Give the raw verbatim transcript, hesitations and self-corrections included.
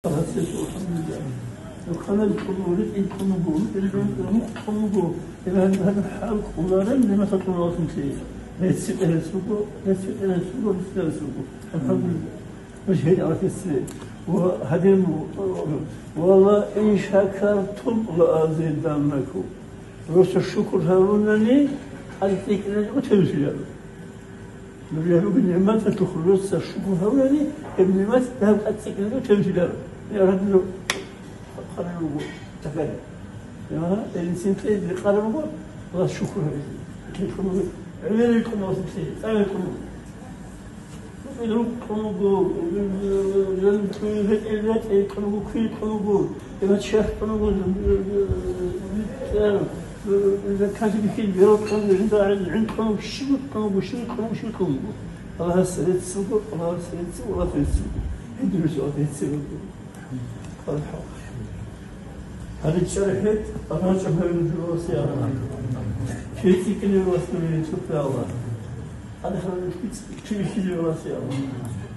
Алхасес, алхамдулиллагь. Хъалал кьун, ритӀил кьун буго, ритӀил кьун буго, гьеб гьаниб хӀал кьоларел нематал кьун валсунлъи. Рецц-, рецц буго, рецц-, рецц буго, рецц-, рецц буго. Алхамдулиллагь. Муж гьел алхасес. Ва гьадин, ва ла ин шакартум ла азиданнакум. Росу шукур гьабунани, къад цӀикӀкӀинаб жо тевлъиларо. Нужер бугеб нигӀматалъухъ росу шукур гьабунани, гьеб нигӀмат дагьаб къад цӀикӀкӀинаб жо тевлъиларо. Я Рабби, хъараб буго, такай. Я, гьелин цинкье рекъараб буго, Аллагьас шукур гьабизе. Гьелъун буго, гӀемерил кьун валсунлъи, цӀакъ кьун. Рукъ кьун буго, ретӀел ретӀел кьун буго, квен кьун буго, имат шех кьун буго, заказ бихьил беро кьун буго, жинда гӀин кьун буго, щиб кьун буго, щиб кьун буго, щиб кьун буго. Аллагьас рецц буго, Аллагьас рецц буго, Аллагьас рецц буго. Гьединас Аллагьас рецц буго. Гьаниб чӀарахӀе, амма чӀахӀалин жураласе ана. Кири цӀикӀкӀине росулин цӀухъе Аллагь. Гьаниб ханиб кири цӀикӀкӀине росулин Аллагь.